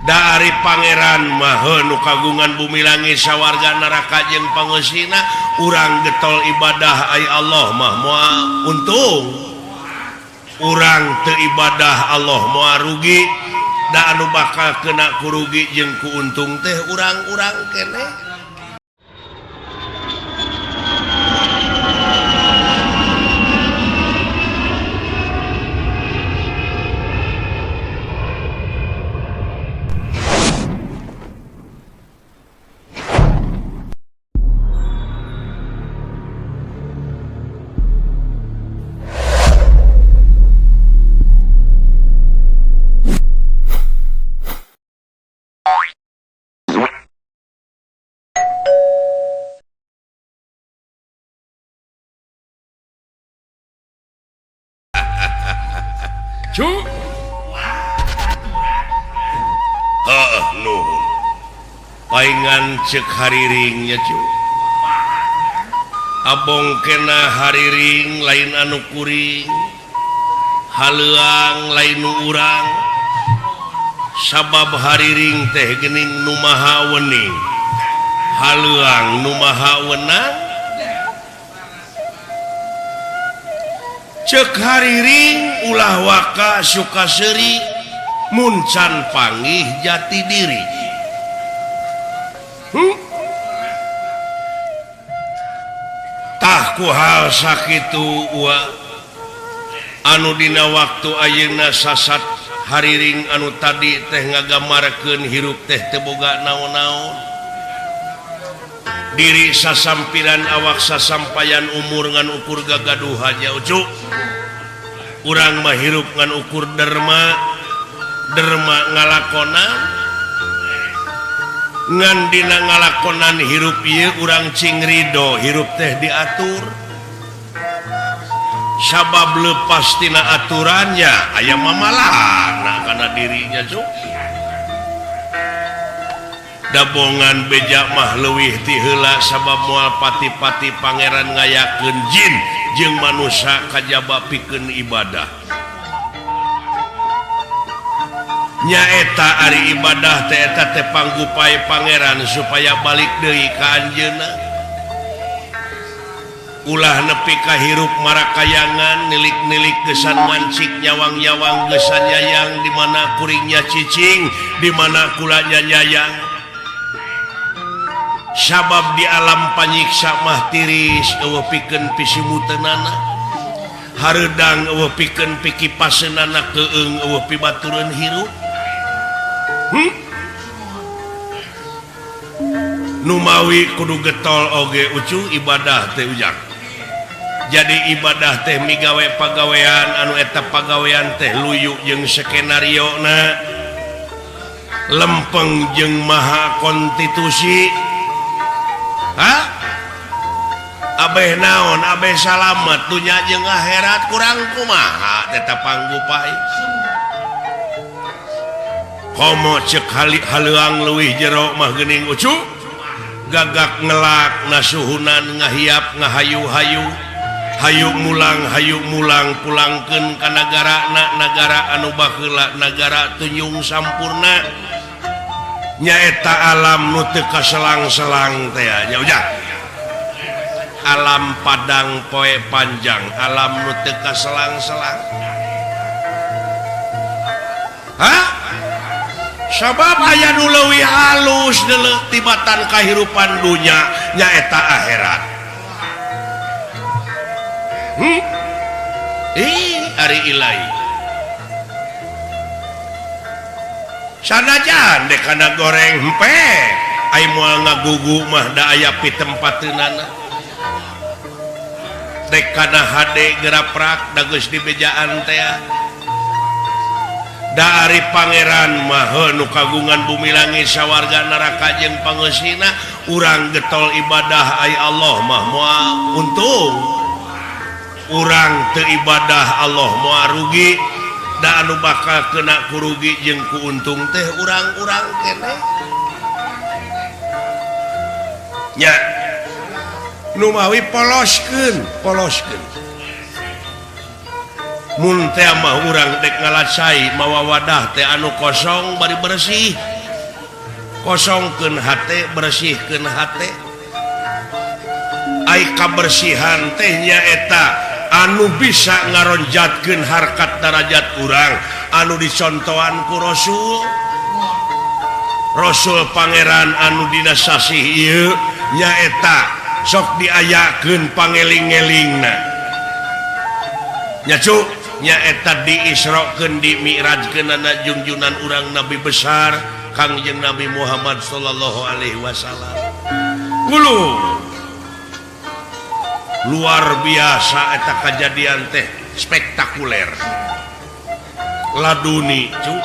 Dari Pangeran mah nu kagungan bumi langit sawarga neraka jeung pangeusina, urang getol ibadah ay Allah mah moal untung, urang teu ibadah Allah moal rugi. Da anu bakal kena kurugi jeung ku untung teh urang-urang keneh. Nuhun paingan cek hariringnya cu abong kena hariring lain anu kuring haleuang lain nu urang sabab hariring teh geuning nu maha wening haleuang nu maha wenang. Cek hariring ulah waka suka seuri muncan panggih jati diri. Tah ku hal sakitu ua anu dina waktu ayeuna sasat hariring anu tadi teh ngagamarkeun hirup teh teu boga naon-naon. Diri sasampiran awak sasampayan umur ngan ukur gagaduhannya ucu. Urang mah hirup ngan ukur derma, derma ngalakonan. Ngan dina ngalakonan hirup ieu urang cing ridho hirup teh diatur. Sabab lepas tina aturannya aya mamalana kana dirinya cuk. Dabongan beja mah leuwih ti heula sabab moal pati-pati pangeran ngayakeun jin jeung manusia kajaba pikeun ibadah. Nyaeta ari ibadah teh eta teh panggupai pangeran supaya balik deui ka anjeunna. Ulah nepi ka hirup marakayangan nilik-nilik gesan mancik nyawang-nyawang gesan nyayang di mana kuringnya cicing di mana kulanya nyayang. Sabab di alam panyiksa mah tiris eueuh pikeun pisimuteunana hareudang eueuh pikeun pikipaseunana keung eueuh pibatureun hirup. Numawi kudu getol oge ucu ibadah teh ujang. Jadi ibadah teh migawe pagawean anu eta pagawean teh luyu jeung skenariona lempeng jeung maha konstitusi. Hah? Abeh naon, abeh salamet dunya jeung akhirat kurang kumaha tetep panggupai. Komo cek haleuang leuwih jero mah geuning ucu. Gagak ngelak nasuhunan ngahiap ngahayu-hayu. Hayu mulang pulangkeun ka nagarana nagara anu baheula nagara tunjung sampurna. Nyaeta alam nu teu kaselang-selang teh nya ujang. Alam padang poe panjang, alam nu teu kaselang-selang. Hah? Sabab aya nu leuwih halus deuleu tibatan kahirupan dunya nyaeta akhirat. Ih, ari ilahi. Sanajan dek kana goreng hempe ai moal ngagugu mah da aya pitempateunana. Dek kana hade geraprak da geus dibejaan teh. Da ari pangeran mah nu kagungan bumi langit sawarga neraka jeung pangeusina urang getol ibadah ay Allah mah moal untung. Urang teu ibadah Allah moal rugi. Da anu bakal kena kurugi jeung ku untung teh urang-urang keneh. Nya numawi poloskeun, poloskeun. Mun teh mah urang dek ngalacai mawa wadah teh anu kosong bari bersih. Kosongkeun hate, bersihkeun hate. Ai kabersihan teh nyaeta anu bisa ngaronjatkeun harkat darajat urang anu dicontohan ku Rasul. Rasul Pangeran anu dina sasih ieu nyaeta sok diayakeun pangeling-elingna. Nya cu, nyaeta diisrokeun dimi'rajkeunana junjunan urang Nabi besar Kangjeng Nabi Muhammad sallallahu alaihi wasallam. Ulu luar biasa eta kajadian teh spektakuler. Laduni cu.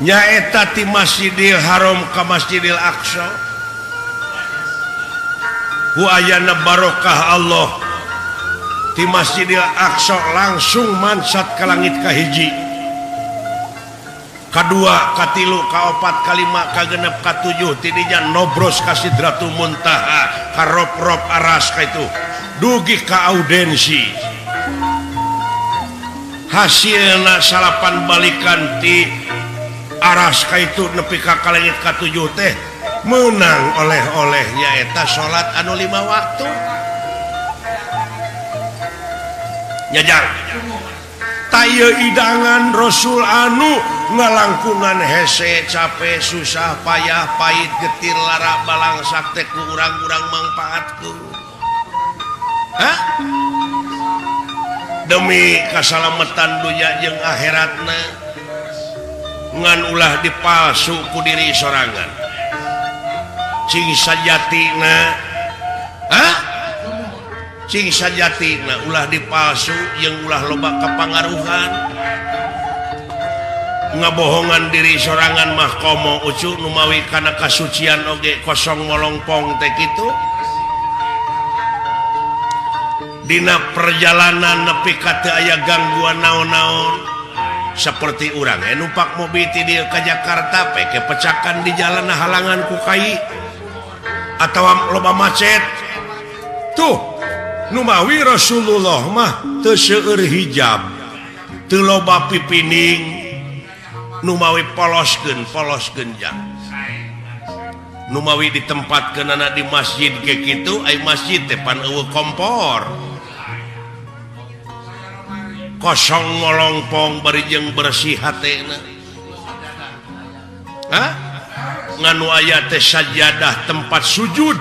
Nyaeta ti Masjidil Haram ka Masjidil Aqsa. Ku ayana barokah Allah ti Masjidil Aqsa langsung mansat ka langit kahiji. Kadua, katilu, kaopat, kalima, kagenep, katujuh, tidinya nobros ka Sidratul Muntaha, ka rop-rop aras ka itu dugi ka audensi. Hasilna salapan balikan ti aras ka itu nepi ka kalengit katujuh teh menang oleh-oleh nyaeta salat anu 5 waktu. Nyajang taya idangan Rasul anu ngalangkungan hese capek susah payah pahit getir lara balangsak teh ku urang-urang mangpaatkeun. Hah? Demi kasalametan dunya jeung akhiratna ngan ulah dipalsu ku diri sorangan. Cing sajatina, hah? Cing sajatina ulah dipalsu jeung ulah loba kapangaruhan. Ngabohongan diri sorangan mah komo ucu numawi kana kasucian oge kosong molongpong teh kitu. Dina perjalanan nepi ka teu aya gangguan naon-naon. Seperti urang numpak mobil ti dieu ka Jakarta peke pecakan di jalan halangan ku kai atawa loba macet. Tuh numawi Rasulullah mah teu seueur hijab, teu loba pipining, numawi poloskeun poloskeun jang. Numawi ditempatkeunana di masjid ge kitu, ai masjid teh pan eueuh kompor. Kosong molongpong bari jeung bersih hatena. Hah? Nganu aya teh sajadah tempat sujud,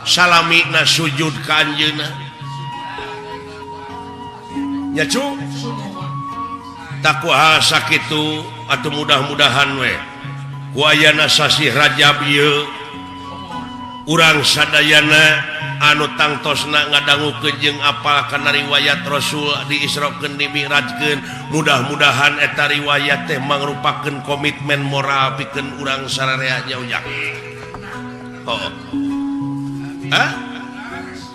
salamina sujud ka anjeunna. Nya cu? Takwa sakitu atuh mudah-mudahan we ku ayana sasih Rajab ieu urang sadayana anu tangtosna ngadangukeun jeung apal kana riwayat Rasul diisrokeun dimi'rajkeun, mudah-mudahan eta riwayat teh mangrupakeun komitmen moral pikeun urang sararea nya ujang. Oh. Hah?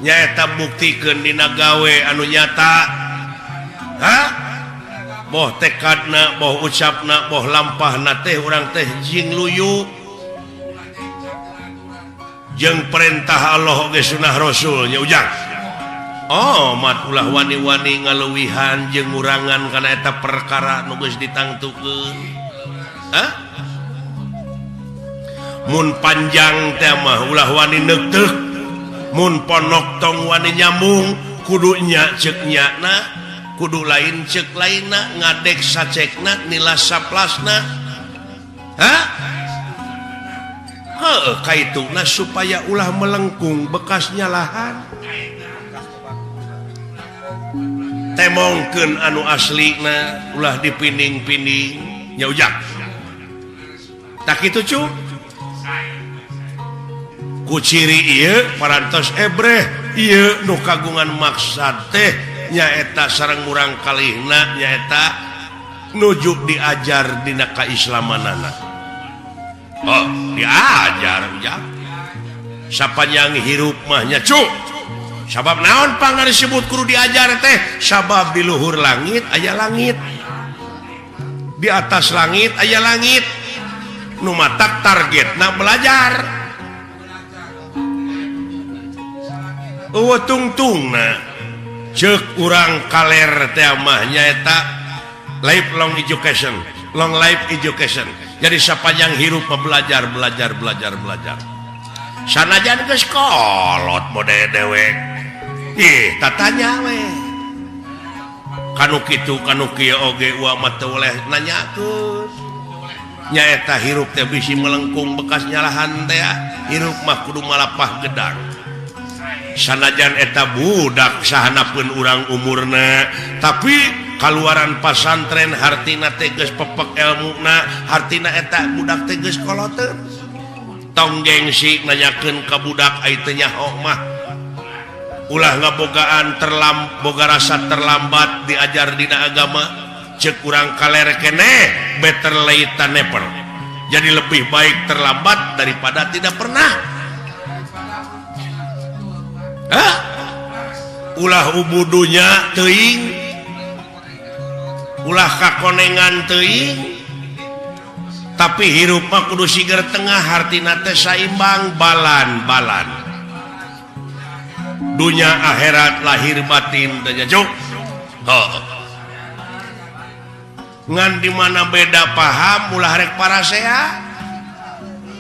Nyaeta buktikeun dina gawe anu nyata. Hah? Boh tekadna, boh ucapna, boh lampahna teh urang teh jing luyu jeung perintah Allah oge sunah Rasul nya ujang. Oh, mat ulah wani-wani ngaluwihan jeung ngurangan kana eta perkara nu geus ditangtukeun. Hah? Mun panjang teh mah ulah wani neukteuk, mun ponok tong wani nyambung, kudu nya ceuk nyana, kudu lain ceuk lainna, ngadek sacekna, nilas saplasna. Hah? Heuh, kaituna supaya ulah melengkung bekasnya lahan. Temongkeun anu aslina ulah dipining-pining nya ujang. Tak kitu cu? Ku ciri ieu parantos ebreh ieu nu kagungan maksad teh nyaeta sareng murang kalihna nyaeta nuju diajar dina kaislamanana. Oh, diajar ujang. Sapanjang hirup mah nya cu. Sabab naon pangna disebut kudu diajar teh? Sabab di luhur langit aya langit. Di atas langit aya langit. Nu matak targetna belajar. Eueuh tungtungna ceuk urang kaler teh mah nyaeta lifelong education. Long life education. Jadi sapanjang hirup mah belajar, belajar, belajar, belajar. Sanajan geus kolot model dewek. Ih, tatanya we. Kanu kitu kanu kieu oge uwa mah teu boleh nanyakeun. Nyaeta hirup teh bisi melengkung bekas nyalahan teh, hirup mah kudu malapah gedang. Sanajan eta budak sahanapeun urang umurna, tapi kaluaran pasantren hartina teh geus pepek elmuna, hartina eta budak teh geus koloteun. Tong gengsi nanyakeun ka budak ai teu nyaho mah. Ulah ngabogaan boga rasa terlambat diajar dina agama. Cek urang kaler keneh, better late than never. Jadi lebih baik terlambat daripada tidak pernah. Hah? Ulah ubudunya teuing, ulah kakonengan teuing, tapi hirup mah kudu siger tengah, hartina teh saimbang, balan-balan. Dunya akhirat lahir batin teh juk. Heuh. Ngan di mana beda paham ulah rek parasea.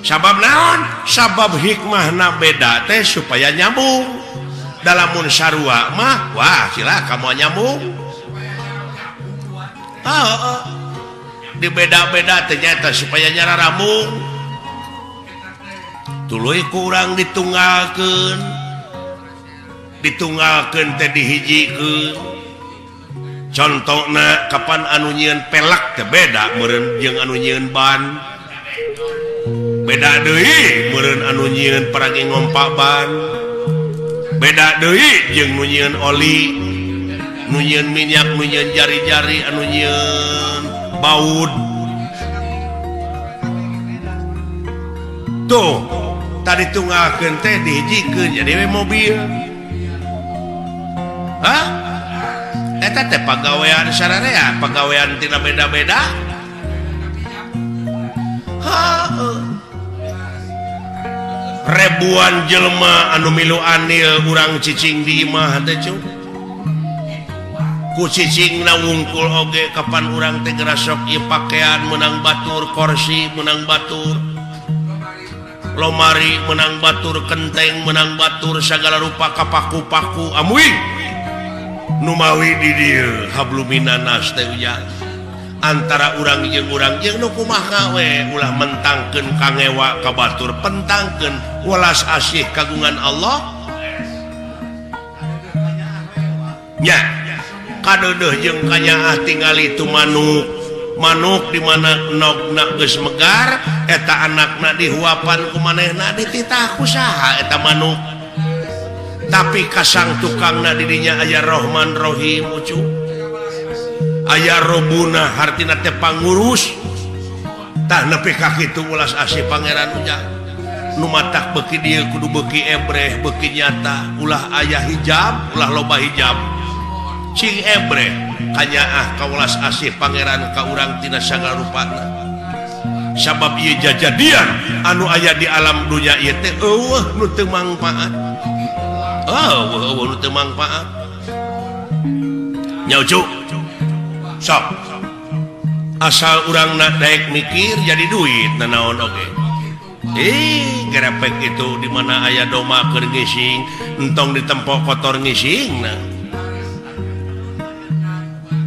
Sabab naon? Sabab hikmahna beda teh supaya nyambung. Dalamun sarua mah wah cilaka moal nyambung. Heeh. Dibeda-beda teh nyata supaya nyararambung. Tuluy ku urang ditunggalkeun. Ditunggalkeun teh dihijikeun. Contohna kapan anu nyieun pelek teh beda meureun jeung anu nyieun ban. Beda deui meureun anu nyieun paragi ngompa ban. Beda deui jeung nu nyieun oli, nu nyieun minyak, nu nyieun jari-jari, anu nyieun baut. Tuh, tadi tunggalkeun teh dihijikeun jadi we mobil. Hah? Eta teh pagawean sararea, pagawean tina beda-beda. Heuh. Ribuan jelema anu milu anil urang cicing di imah teh cu. Ku cicingna wungkul oge kapan urang teh gerasok ieu pakaian meunang batur, korsi meunang batur, lomari meunang batur, kenteng meunang batur, sagala rupa kapaku-paku amuing. Numawi di dieu habluminanas teh ujang. Antara urang jeung nu kumaha we ulah mentangkeun kangewa ka batur, pentangkeun welas asih kagungan Allah. Nya kadeudeuh jeung kanyaah tingali tu manuk. Manuk di mana nogna geus megar eta anakna dihuapan ku manehna dititah ku saha eta manuk. Tapi kasang tukangna didinya aya Rohman Rohim ucu. Aya Robuna hartina teh pangurus. Tah nepi ka kitu ulas asih pangeran ujang. Nu matak beuki dieu kudu beuki ebreh, beuki nyata, ulah aya hijab, ulah loba hijab. Cing ebreh kanyaah ka ulas asih pangeran ka urang tina sagala rupana. Sabab ieu jajadian anu aya di alam dunya ieu teh eueuh nu teu mangpaat. Oh, eueuh nu teu mangpaat. Nya ucu. Sok. Asal urang na daek mikir jadi duit nanaon oge. Ih, gerepek itu di mana aya doma keur ngising, entong ditempok kotor ngisingna.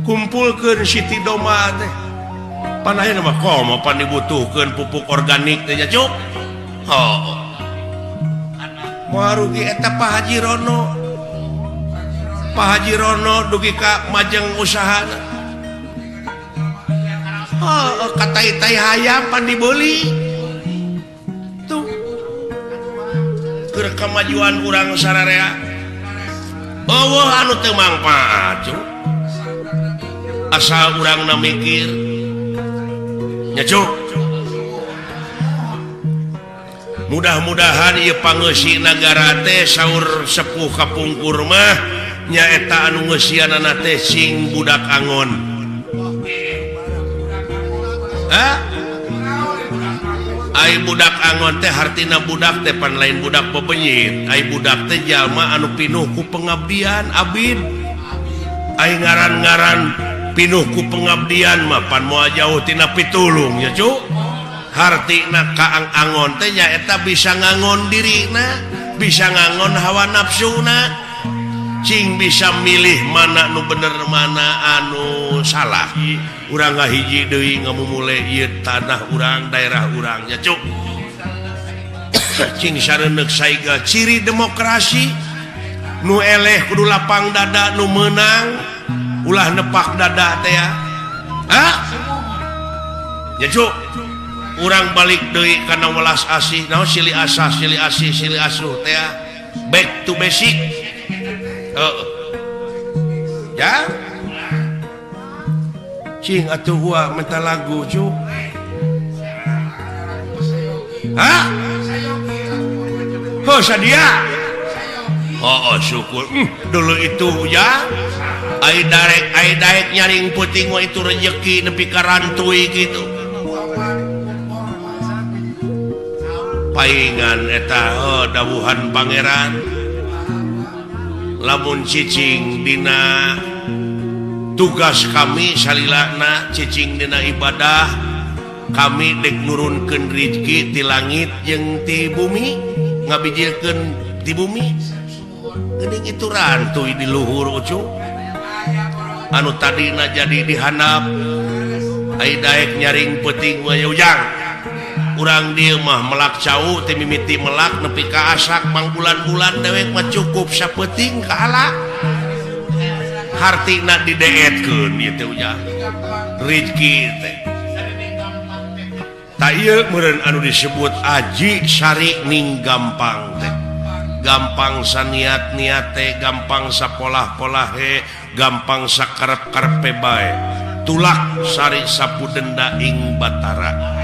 Kumpulkeun siti doma teh. Pan ayeuna mah komo pan dibutuhkeun pupuk organik teh nya cuk. Oh. Moal rugi eta Pak Haji Rono. Pak Haji Rono dugi ka majeng usahana. Oh, katai-tai hayam pan dibeli. Tuh. Keur kamajuan urang sararea. Eueuh anu teu mangpaat cuk. Asal urangna mikir. Nya cuk. Mudah-mudahan ieu pangeusi nagara teh saur sepuh kapungkur mah nyaeta anu ngeusianana teh sing budak angon. Hah? Ai budak angon teh hartina budak teh pan lain budak bebenyit. Ai budak teh jalma anu pinuh ku pengabdian abid. Ai ngaran-ngaran Pinuh ku pengabdian mah pan moal jauh tina pitulung ya cu. Hartina kaang angon teh nyaeta bisa ngangon dirina, bisa ngangon hawa nafsuna. Cing bisa milih mana nu bener mana anu salah. Urang ngahiji deui ngamumule ieu tanah urang, daerah urang nya cuk. Cing sareuneuh saiga ciri demokrasi nu eleh kudu lapang dada nu meunang ulah nepak dada teh ya. Hah? Nya cuk. Urang balik deui kana welas asih naon silih asah silih asih silih asuh teh ya. Back to basic. Ya cing atuh gua minta lagu cu. Hah? Oh sadia. Oh, oh syukur. Dulu itu ya ai daek nyaring puting mah itu rejeki nepi ka rantui gitu. Paingan eta oh, dawuhan pangeran. Lamun cicing dina tugas kami salilana cicing dina ibadah kami dek nurunkeun rezeki ti langit jeung ti bumi ngabijilkeun ti bumi geuning itu rantuy di luhur ucu anu tadina jadi dihandap ai daek nyaring peuting mah ujang urang dieu mah melak cau teh mimiti melak nepi ka asak mangbulan-bulan dewek mah cukup sapeuting ka ala hartina dideetkeun ieu teh ujang rezeki teh ta ieu meureun anu disebut aji sari ning gampang teh gampang saniat-niat teh gampang sapolah-polahe gampang sakarep-karepe bae tulak sari sapu denda ing batara.